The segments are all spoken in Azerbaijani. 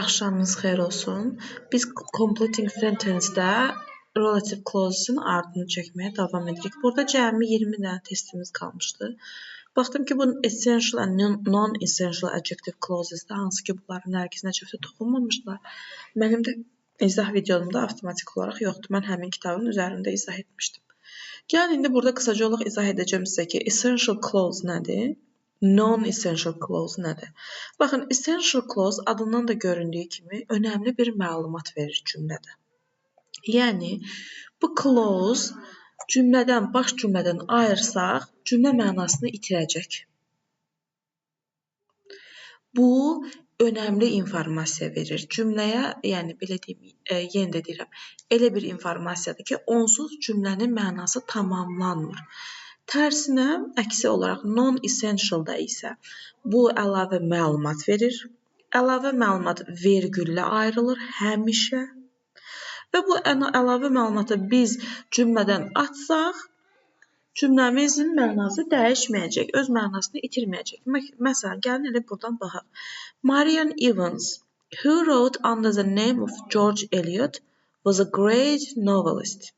Axşamınız xeyir olsun. Biz completing sentence-də relative clauses-in ardını çəkməyə davam edirik. Burada cəmi 20 dənə testimiz qalmışdı. Baxdım ki, bunun essential and non-essential adjective clauses-də, hansı ki, bunların Nərgiz Nəcəfdə toxunmamışlar. Mənim də izah videomda avtomatik olaraq yoxdur. Mən həmin kitabın üzərində izah etmişdim. Gəlin indi burada qısaca olaraq izah edəcəm sizə ki, essential clause nədir? Non-essential clause nədir? Baxın, essential clause adından da göründüyü kimi önəmli bir məlumat verir cümlədə. Yəni, bu clause cümlədən, baş cümlədən ayırsaq, cümlə mənasını itirəcək. Bu, önəmli informasiya verir. Cümləyə, yəni belə deyim, yenə də deyirəm, elə bir informasiyadır ki, onsuz cümlənin mənası tamamlanmır. Tərsinə, əksi olaraq non-essential-da isə bu əlavə məlumat verir. Əlavə məlumat vergüllə ayrılır həmişə. Və bu əlavə məlumatı biz cümlədən atsaq, cümləmizin mənası dəyişməyəcək, öz mənasını itirməyəcək. Məsələn, gəlin elə buradan baxaq. Marian Evans, who wrote under the name of George Eliot, was a great novelist.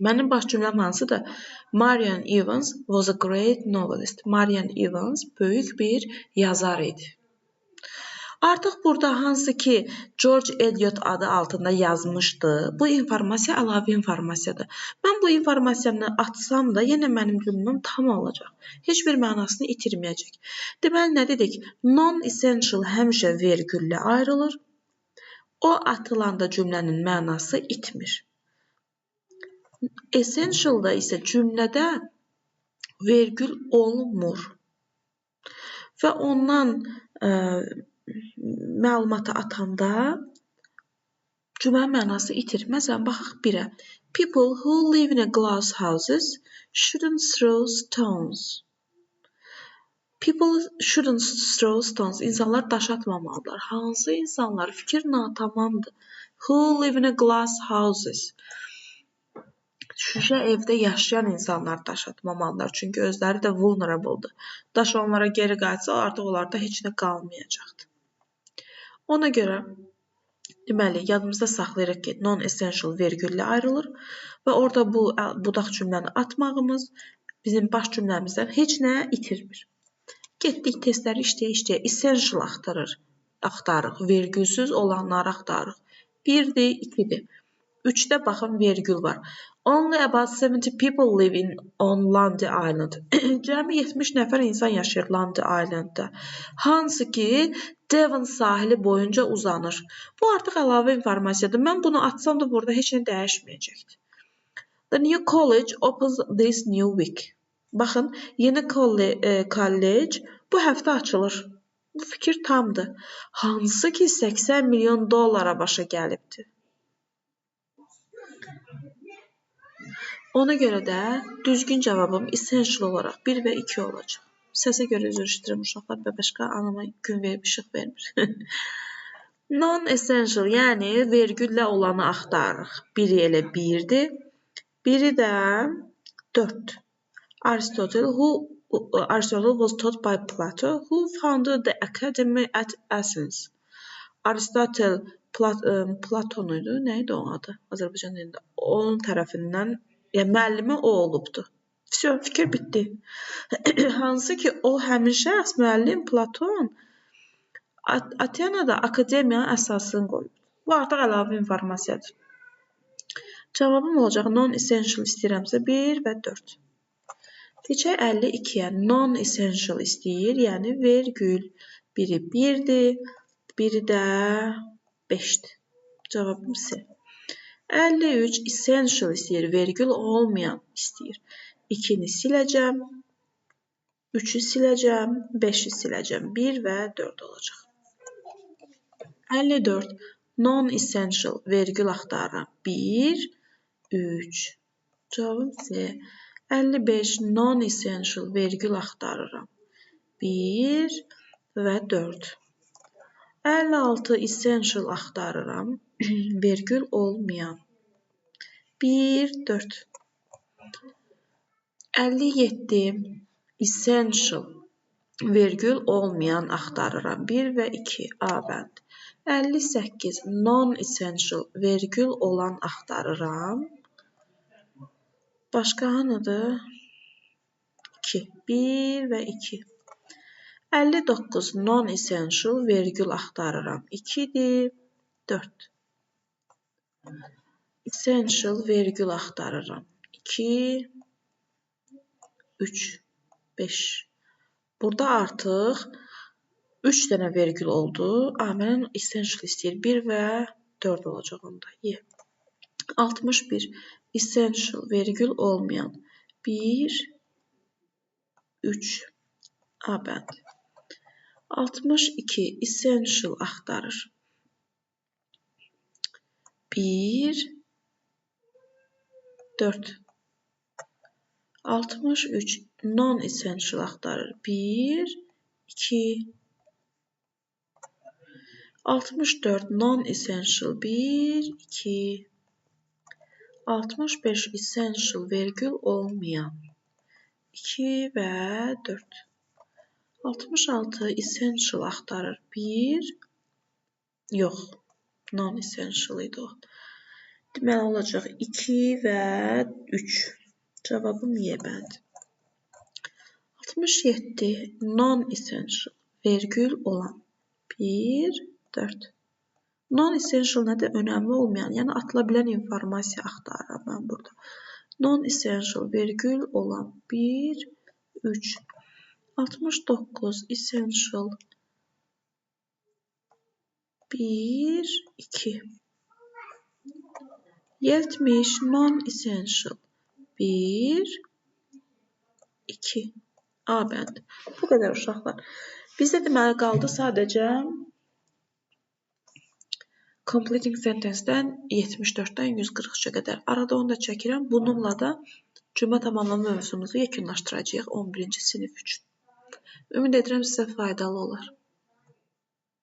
Mənim baş cümləm hansıdır? Marian Evans was a great novelist. Marian Evans böyük bir yazar idi. Artıq burada hansı ki George Eliot adı altında yazmışdı, bu informasiya əlavə informasiyadır. Mən bu informasiyanı atsam da yenə mənim cümləm tam olacaq. Heç bir mənasını itirməyəcək. Deməli, nə dedik? Non-essential həmişə vergüllə ayrılır. O atılanda cümlənin mənası itmir. Essential-da isə cümlədə vergül olmur. Və ondan məlumatı atanda cümlənin mənası itir. Məsələn, baxaq birə. People who live in a glass houses shouldn't throw stones. People shouldn't throw stones. İnsanlar daş atmamalıdırlar. Hansı insanlar? Fikir natamamdır. Who live in a glass houses. Şüşə evdə yaşayan insanlar daş atmamalıdırlar. Çünki özləri də vulnerabledır. Daş onlara geri qayıtsa, artıq onlarda heç nə qalmayacaqdır. Ona görə, deməli, yadımızda saxlayırıq ki, non-essential vergüllə ayrılır və orada bu budaq cümləni atmağımız bizim baş cümləmizdən heç nə itirmir. Getdik testləri işləyə-işləyə essential axtarırıq, vergülsüz olanları axtarırıq. 1-dir, 2-dir. 3-də baxın vergül var. Only about 70 people live on Lundy Island. Cəmi 70 nəfər insan yaşayır Lundy Island'da. Hansı ki Devon sahili boyunca uzanır. Bu artıq əlavə informasiyadır. Mən bunu atsam da burada heç nə dəyişməyəcəkdir. The new college opens this new week. Baxın, yeni kollec bu həftə açılır. Bu fikir tamdır. Hansı ki 80 milyon dollara başa gəlibdir. Ona görə də düzgün cavabım essential olaraq 1 və 2 olacaq. Səsə görə üzr istəyirəm uşaqlar və başqa anama gün verib işıq vermir. Non-essential, yəni vergüllə olanı axtarırıq. Biri elə 1-dir, biri də 4-dür. Aristotle was taught by Plato, who founded the Academy at Athens. Aristotle Platon idi, nə idi onun adı? Azərbaycan dilində. Onun tərəfindən, yəni müəllimi o olubdur. Vəsə, fikir bitdi. Hansı ki, o həmin şəxs, müəllim Platon Atenada akademiyanın əsasını qoyub. Bu artıq əlavə informasiyadır. Cavabım olacaq non-essential istəyirəmsə 1 və 4. Keçək 52-yə. Non-essential istəyir, yəni vergül. Biri 1-dir, biri də 5-dir. Cavabım C. 53 essential istəyir, vergül olmayan istəyir. 2-ni siləcəm, 3-ü siləcəm, 5-i siləcəm. 1 və 4 olacaq. 54 non-essential vergül axtarıram. 1, 3. Cavabım C. 55 non-essential vergül axtarıram. 1 və 4. 56 essential axtarıram. Vergül olmayan. 1, 4. 57 essential vergül olmayan axtarıram. 1 və 2 A bənd. 58 non-essential vergül olan axtarıram. Başqa hanıdır? 2. 1 və 2. 59 non-essential vergül axtarıram. 2-dir. 4. Essential vergül axtarıram. 2, 3, 5. Burada artıq 3 dənə vergül oldu. A, mənə essential istəyir. 1 və 4 olacaq onda. Y. 61. Essential vergül olmayan. 1, 3. A bənd. 62. Essential axtarır. 1, 4. 63. Non-essential axtarır. 1, 2. 64 non-essential 1, 2. 65 essential vergül olmayan 2 və 4. 66 essential axtarır. 1, yox, non-essential idi o. Deməli olacaq 2 və 3. Cavabım Y bəndi. 67 non-essential vergül olan 1, 4. Non-essential nədir? Önəmli olmayan, yəni atıla bilən informasiya axtarıram mən burada. Non-essential vergül olan 1, 3. 69 essential 1, 2. 70 non-essential 1, 2. A bəndi. Bu qədər uşaqlar. Bizdə deməli qaldı sadəcə completing sentence-dən 74-dən 143-ə qədər. Arada onu da çəkirəm. Bununla da cümlə tamamlama mövzumuzu yekunlaşdıracağıq 11-ci sinif üçün. Ümid edirəm sizə faydalı olar.